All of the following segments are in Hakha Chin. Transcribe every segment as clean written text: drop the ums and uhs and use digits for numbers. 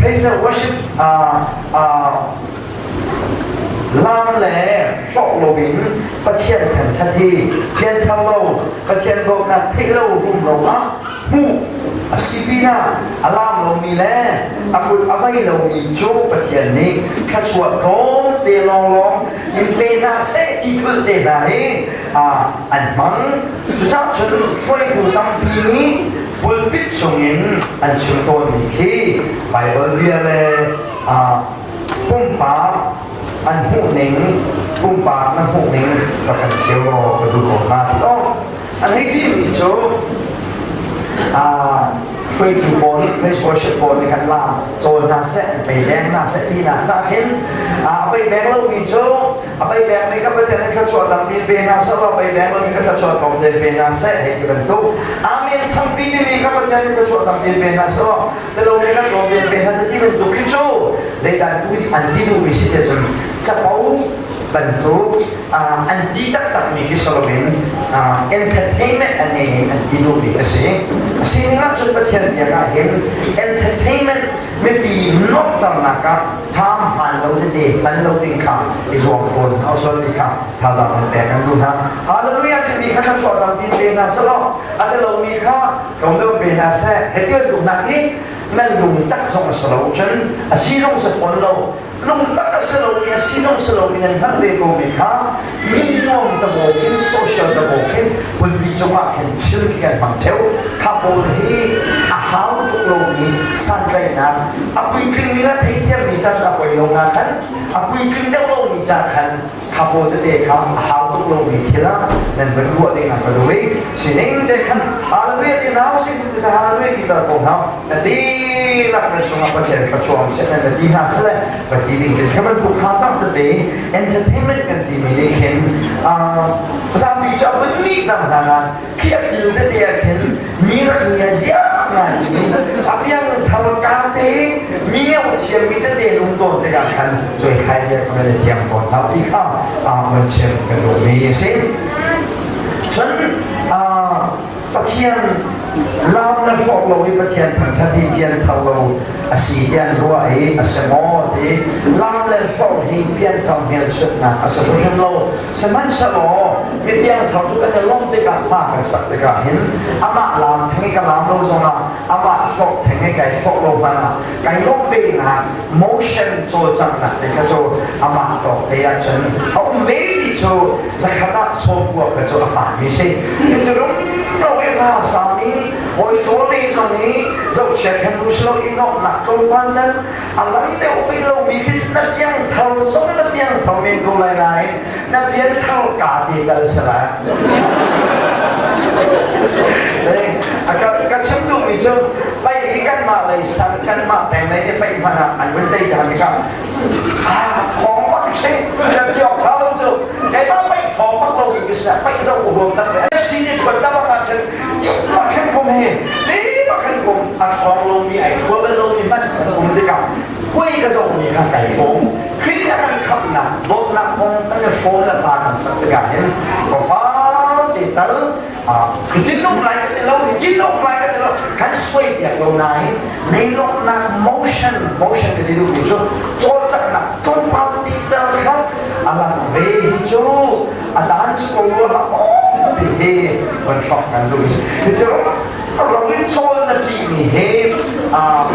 Praise and worship lam le hlawk loin Pathian thangṭhat hi pianthar lo, Pathian dawtnak theih lo rumro ah hmuh a si pinah a lam lomi le a kut a vai lomi cu Pathian nih thluachuah tlawmte lawnglawng in pe hna seh ti thulh te hna hi an hmang. Cucaah cun hruaitu tampi nih pulpit chungin an chim tawnmi khi Baibal bia le pumpak an hmuhning, pumpak na hmuhning rak kan cheu law ka duh ko hna ti awk an hei timi cu hruaitu pawl nih praise worship pawl nih khan lam cawl hna seh, pei beng hna seh ti nak ca khin a pei beng lomi cu a pei beng mi kha Pathian nih thluachuah tampi pe hna seh law pei beng lomi kha thluachuah tlawmte pe hna seh hei ti bantuk. Amen thampi timi kha Pathian nih thluachuah tampi pe hna seh law tilo mi kha tlawmte pe hna seh ti bantuk khi cu zeidah tu an ti duhmi si te cun capo bantuk an ti taktakmi khi si loin entertainment an ngei in an ti duhmi a si. A sining ah cun Pathian biak ah hin entertainment, mipi nuamhternak ah tha hmaan lo tete hman lo ding kha i zuam tawn hna usol ti kha thazaang an pek an duh hna. Hallelujah timi kha thluachuah tampi pe hna selaw a ti lomi kha tlawm deuh pe hna seh. Hiti bantuknak hi nan lung tak zong a si lo cun a si zong si fawn lo. Lungtak a si lomi, a si zong si lomi nan hngalh ve komi kha mi nuam tabaw khin, social tabaw khin pulpi cungah khin chim khi kan hmang ṭheo. Kha pawl hi a hau tuk lomi santlaihnak, a puitlingmi le theithiammi ca cu a poi lo na khan, a puitling deuh lomi ca khan kha pawl tete kha a hau tuk lomi thil ah nan van ruah ding ah ka duh i sining te khan hallelujah ti hna usih ti sa hallelujah ti tar ko hna. Na dihlak nan sungah Pathian kha chuang seh, nan ti hna seh va ti ding khi bantuk hna tam tete entertainment kan timi nih khin zapi cu a vun nih tam hna na khi a kil tete ah khin mi rak nia zia ngai mi a piang thar ka te mi ngeu thiam mi tete lung tawn tikah khan cuai khai zia kha nan thiam tawn hna ti kha van chim kan duh mi a si. Cun Pathian lam na hlawk lo i Pathian thangṭhat hi pianthar lo a si ti an ruah i a si maw ti. Lam le hlawk hi pianthar hmelchunhnak a si hrimhrim lo. Sihmanhsehlaw mi piangthar cu kan i lawmh tikah, hma kan sak tikah hin amah lam theng i ka lam lo zongah, amah hlawk theng i kai hlawk lo hmanh ah kai lawmh venak motion cawlcanghnak te kha cu amah tawk te ahcun a um ve ti cu 100 ah 90 kha cu a hmaanmi si. Rum ro i hla sami hawi chawl le zong hi zohchia khen u silo i nuamhnak tlawmpal nan a lang deuh rih lomi khi na piang thar zong na piang thar men ko lai nain na pian thar ka te tal sala. Ka chim duhmi cu pai i kanmah lei sang, kanmah peng lei nih pai hmanh ah an vun tei ṭhan tikah thawng bak si kan ti awk ṭha lo cu. Keimah pei thawng bak lo mi ka si, pei zoh ka huam tak ve si ni thuan ta bak ahcun pakhat kum hi ni pakhat kum a ṭhawng lomi, ai thua bal lomi hmanh kan um tikah puai ka zoh mi kha kai hrawm. Khrih a kan khamhnak dawtnak kong kan i hrawm le hla kan sak tikah hin ka te tal Hitin lai ka ti lo, hitin lai ka ti lo, kan suai piak lo nain neilawknak motion, motion ka ti duhmi cu cawlcanghnak tlawmpal ti tel kha a lang ve hi cu a dan cu ko rua hlah maw ti hi van hrawk kan duh. Hi ro in cawl na ṭihmi hi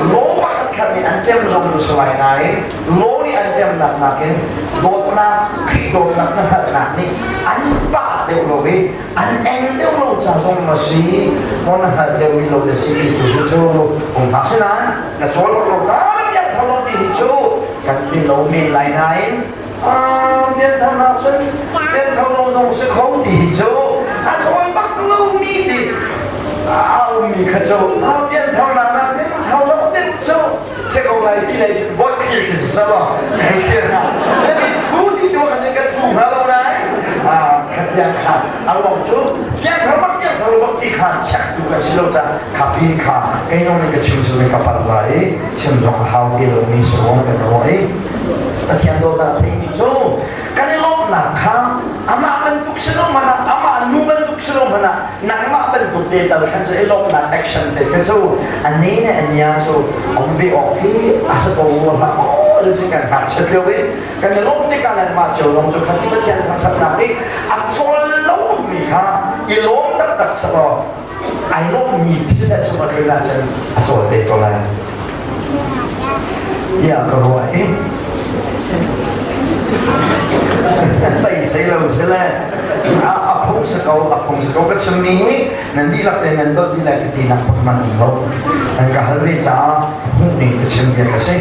law pakhat khat nih an tem zong cu si lai nain law nih an temnak nakin dawtnak, Khrih dawtnak na hngalhnak nih an pah deuh lo i an eng deuh lo ca zong a si maw, na hngalh deuh rih lo na si ti tu hi cu um hna. Sinain na cawl bak lo ka piangthar lo ti hi cu kan ti lo men lai nain piangthar cun piangthar lo zong si kho ti hi cu a cawl bak lo mi ti a ummi kha cu piangthar nak na piangthar lo deuh cu se ko lai ti lei cun vote clear khi si lo hei clear hna na min thu ti tu kan ka thu hnga lo nai khat tiang kha a ruang cu piangthar bak piangthar bak ti kha check tu kan si lo ca kha pin kha kei nong nih ka chim cu ka pal lai i chim zong a hau ti lo mi si wong kan ruah i Pathian dawtnak theimi cu kan i lawmhnak kha amah bantuk si lo hmanh ah, amah nu bantuk si lo. hmanh ah nangmah bantuk te tal khan cu i lawmhnak action te kha cu a ne ne a nia cu om ve awk hi a si ko rua hlah maw cu kan ngakchiat lio i kan i lawm tikah nanmah cio zong cu khati Pathian thangṭhatnak i a cawl lomi kha i lawm taktak selaw ai lawmmi thil le cu tlun ahcun a cawl te ko lai tiah ka ruah i beisei lo si le a phung si ko a phung si ko ka chimmi hi nan dihlak te nan dawt dih lai ka ti nak pakhat man lo nan ka hal ve caah hmuhning ka chim bia ka si.